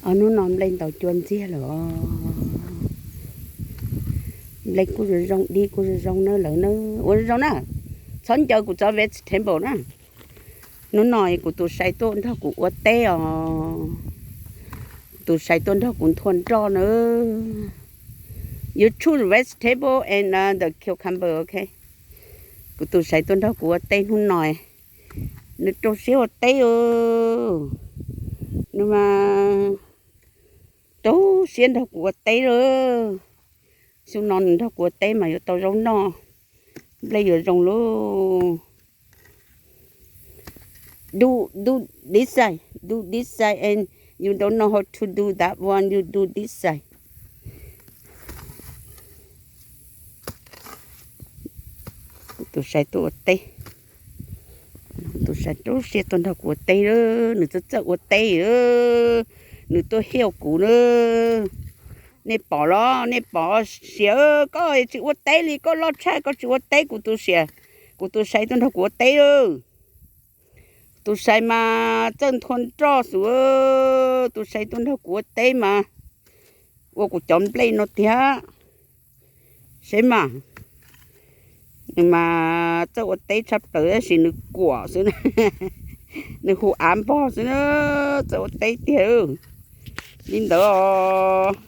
Os, hnub no nplej ntaus cua ntxiag lawm os. Nplej kuj zoo zoo, dib kuj zoo zoo na lawm na. Ua zoo zoo na, txhob ncaws kuv cov vegetable na. Hnub no kuv tus sai tuaj nrog kuv ua teb os. Kuv tus sai tuaj nrog kuv nthua nroj na. You choose vegetable and uh, the cucumber, okay? Kuv tus sai tuaj nrog kuv ua teb hnub no. Nws rau siab ua teb os. Nws mas rau siab nrog kuv ua teb lawm. Xyoo no nws nrog kuv ua teb mas yuav tau zaub noj, nplej yuav zoo lauj. Do, do this side, do this side, and you don't know how to do that one, you do this side. Kuv tus sai tuaj ua teb, tus sai rau siab tuaj nrog kuv ua teb, nws txawj txawj ua teb, nws tuaj hiauj kuv na. Nej pom los nej pom, siav, koj tsis ua teb li, koj loj tshaj koj tsis ua teb, kuv tus siav, kuv tus sai tuaj nrog kuv ua teb. Tus sai mas txawj nthua nroj xwb, tus sai tuaj nrog kuv ua teb mas ua kuv cov nplej no tiag. Seb mas, nws mas txawj ua teb tshaj plaws tab sis nws kuam xwb, nws hu av npog xwb na, txawj ua teb tiag. Li ntawd os.